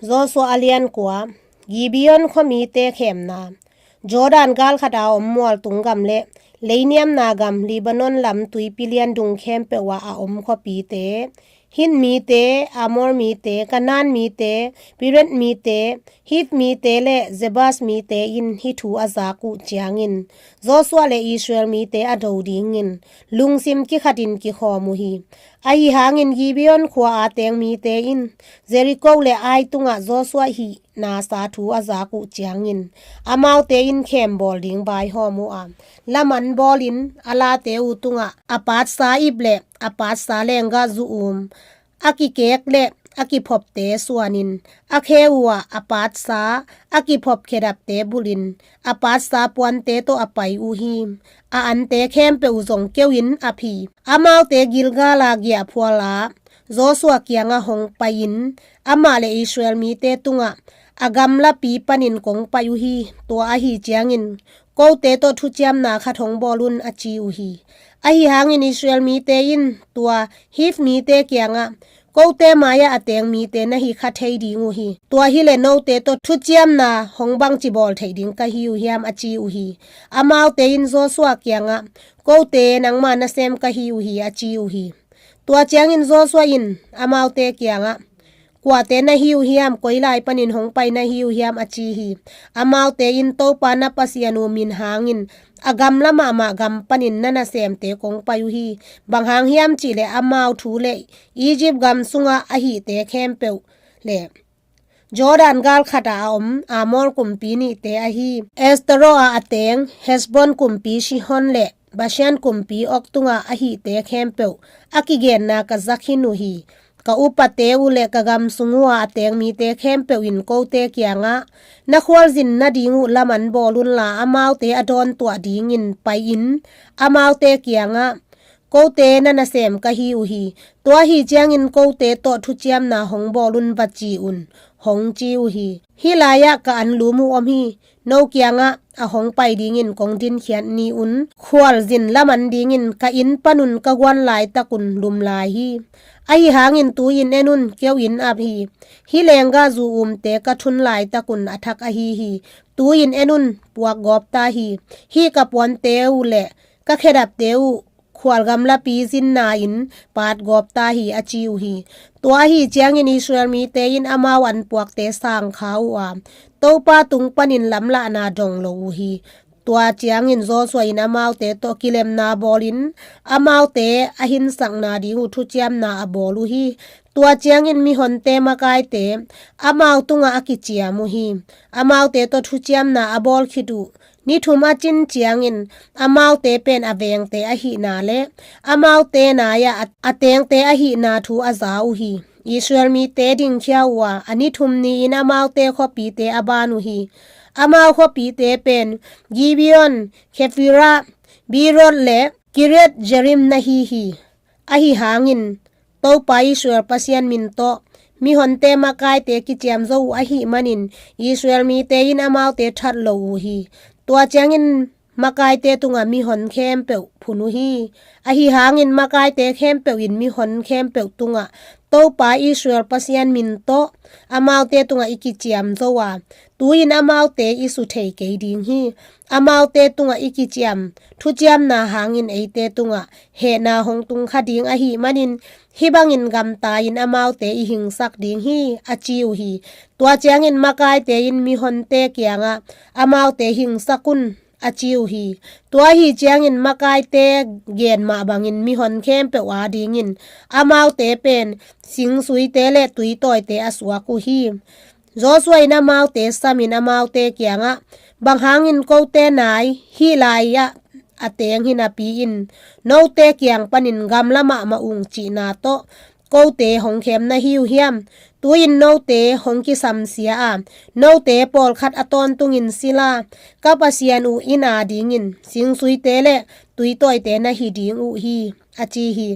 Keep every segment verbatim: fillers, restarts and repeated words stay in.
Joshua a lian kua. Gibeon khuamite khemna. Jordan galkhat a om mualtung gam le leiniamna gam Lebanon lam tuipi lian dung khempeuh ah a om khuapite, Hit mite, Amor mite, Kanaan mite, Piret mite, Hiv mite le Jebus mite in hih thu a zak uh ciangin Joshua le Israel mite a do dingin lungsim kikhatin kikhawm uh hi. Ahi hangin Gibeon khua a teng mite in Jericho le Ai tungah Joshua hihna sa thu a zak uh ciangin amaute in khem bawl ding vaihawm uh a, laman bawlin a late uh tungah a patsa ip le a patsa lenggah zu um, a kikek le a kiphopte suanin, a khe uh ah a patsa, a kiphop khedapte bulhin, a patsa puante tawh a pai uh hi. A ante khempeuh zong keuhin a phi. Amaute Gilgal a giahphual a Joshua kiangah hong pai-in, amah le Israel mite tungah a gamlapi panin kong pai uh hi. Tua ahi ciangin kote tawh thuciamna khat hong bawl un, a ci uh hi. Ahi hangin Israel mite in tua Hiv mite kiangah, kote mai-ah a teng mite na hi kha thei ding uh hi. Tua hileh note tawh thuciamna hong bangci bawl theih ding ka hi uh hiam, a ci uh hi. Amaute in Joshua kiangah, kote nangma nasem ka hi uh hi, a ci uh hi. Tua ciangin Joshua in amaute kiangah, kuate na hi uh hiam, koi lai panin hong pai na hi uh hiam, a ci hi. Amaute in Topa na Pasian uh min hangin a gamla mahmah gam panin na nasemte kong pai uh hi. Bang hang hiam cihleh amau thu le Egypt gam sungah a hihte khempeuh le Jordan galkhat a om Amor kumpi nihte ahi Esteroa a teng Hesbon kumpi Sihon le Bashan kumpi Og tungah a hihte khempeuh a kigenna ka za khin uh hi. Ka upate uh le ka gam sung uh a a teng mite khempeuh in kote kiangah, na khualzin nading uh laman bawl unla, amaute a dawntuah dingin pai-in amaute kiangah, kote na nasem ka hi uh hi. Tua ahi ciangin kote tawh thuciamna hong bawl un, va ci un, hong ci uh hi. Hih lai-ah ka anlum uh om hi. No kiangah a hong pai dingin kong dinkhiat ni un khualzin laman dingin ka inn panun ka guan laitakun lum lai hi. Ahi hangin tu-in en un, keuhin ap hi. Hih lenggah zu umte ka thun laitakun a thak ahi hi. Tu-in en un, puak gawp ta hi. Hih ka puante uh le ka khedapte uh khual gamlapi zinna-in paat gawp ta hi, a ci uh hi. Tua ahi ciangin Israel mite in amau anpuakte sang kha uh a, Topa tung panin lamlahna dong lo uh hi. Tua ciangin Joshua in amaute tawh kilemna bawlin amaute a hinsakna ding uh thuciamna a bawl uh hi. Tua ciangin mihonte makaite amau tungah a kiciam uh hi. Amaute tawh thuciamna a bawl khit uh ni thum a cin ciangin amaute pen a vengte ahihna le amaute nai-ah a, a tengte ahihna thu a za uh hi. Israel mite dingkhia uh a, a ni thum ni-in amaute khuapite a ban uh hi. Amau khuapite pen Gibeon, Kephirah, Beeroth le Kiriath Jearim na hi hi. Ahi hangin Topa Israel Pasian min tawh mihonte makaite kiciam zo uh ahih manin Israel mite in amaute that lo uh hi. Tua ciangin makaite tungah mihon khempeuh phun uh hi. Ahi hangin makaite khempeuh in mihon khempeuh tungah Topa Israel Pasian min tawh amaute tungah i kiciam zo a, tu-in amaute i su thei kei ding hi. Amaute tungah i kiciam thuciamna hangin eite tungah hehna hong tung kha ding ahih manin hih bangin gamta-in amaute i hingsak ding hi, a ci uh hi. Tua ciangin makaite in mihonte kiangah amaute hingsak un, a ci uh hi. Tua ahi ciangin makaite gen mah bangin mihon khempeuh adingin amaute pen singsuite le tuitawite a suak uh hi. Joshua in amaute samin amaute kiangah, bang hangin kote nai hih lai-ah a teng hinapi-in note kiang panin gamla mahmah ung cihna tawh kote hong khem na hi uh hiam? Tu-in note hong kisamsia a, note pawlkhat a tawntungin sila, ka Pasian uh in adingin singsuite le tuitawite na hi ding uh hi, a ci hi.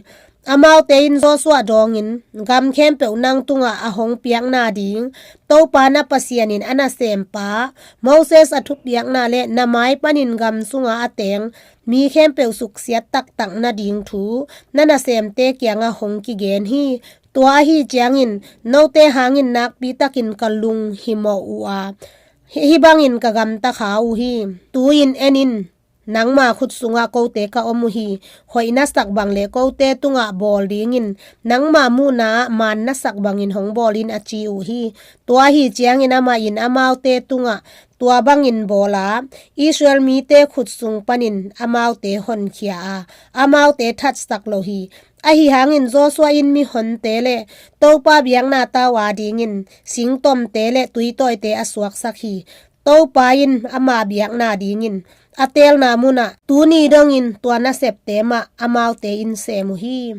Amaute in Joshua dawngin, gam khempeuh nang tungah a hong piakna ding Topa na Pasian in a nasempa Moses a thupiakna le na mai panin gam sunga a teng mi khempeuh suksiat taktak nading thu na nasemte kiangah hong kigen hi. Tua ahih ciangin note hangin nakpi takin ka lunghimawh uh a, hih bangin ka gamta kha uh hi. Tu-in en in, nangma khut sungah kote ka om uh hi. Hoih na sak bang le kote tungah bawl dingin nangma muhna-ah maan na sak bangin hong bawl in, a ci uh hi. Tua ahih ciangin amah in amaute tungah tua bangin bawl a, Israel mite khut sung panin amaute honkhia a, amaute thatsak lo hi. Ahi hangin Joshua in mihonte le Topa biakna tau a dingin singtomte le tuitawite a suaksak hi. Topa in ama biakna dingin a teelna munah tuni dongin tua nasepte mah amaute in sem uh hi.